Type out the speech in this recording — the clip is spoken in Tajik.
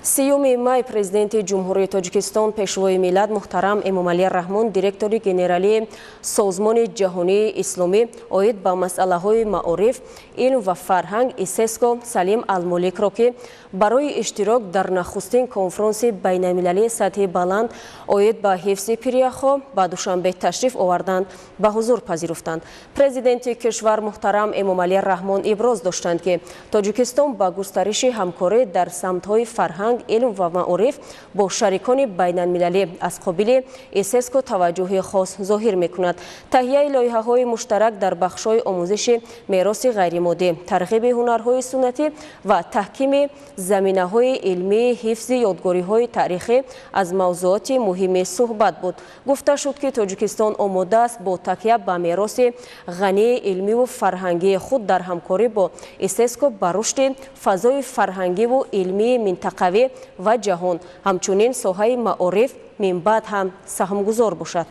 30 май Президенти Ҷумҳурии Тоҷикистон, Пешвои миллат муҳтарам Эмомалӣ Раҳмон директори генералии Созмони ҷаҳонии исломӣ оид ба масъалаҳои маориф, илм ва фарҳанг ИСЕСКО Салим Алмоликро, ки барои иштирок дар нахустин конфронси байналмилалии сатҳи баланд оид ба ҳифзи пиряхҳо ба Душанбе ташриф оварданд, ба ҳузур пазируфтанд. Президенти кишвар муҳтарам Эмомалӣ Раҳмон иброз доштанд, ки Тоҷикистон ба густариши ҳамкорӣ дар самтҳои фарҳанг, илм ва маориф бо шарикони байналмилалӣ аз қобили ИСЕСКО таваҷҷӯҳи хос зоҳир мекунад. Таҳияи лоиҳаҳои муштарак дар бахшҳои омӯзиши мероси ғайримоддӣ, тарғиби ҳунарҳои суннатӣ ва таҳкими заминаҳои илмии ҳифзи ёдгориҳои таърихӣ аз мавзӯоти муҳими суҳбат буд. Гуфта шуд, ки Тоҷикистон омода аст бо такя ба мероси ғании илмиву фарҳангии худ дар ҳамкорӣ бо ИСЕСКО ба рушди фазои фарҳангиву илмии минтақавӣ ва ҷаҳон, ҳамчунин соҳаи маориф минбаъд ҳам саҳмгузор бошад.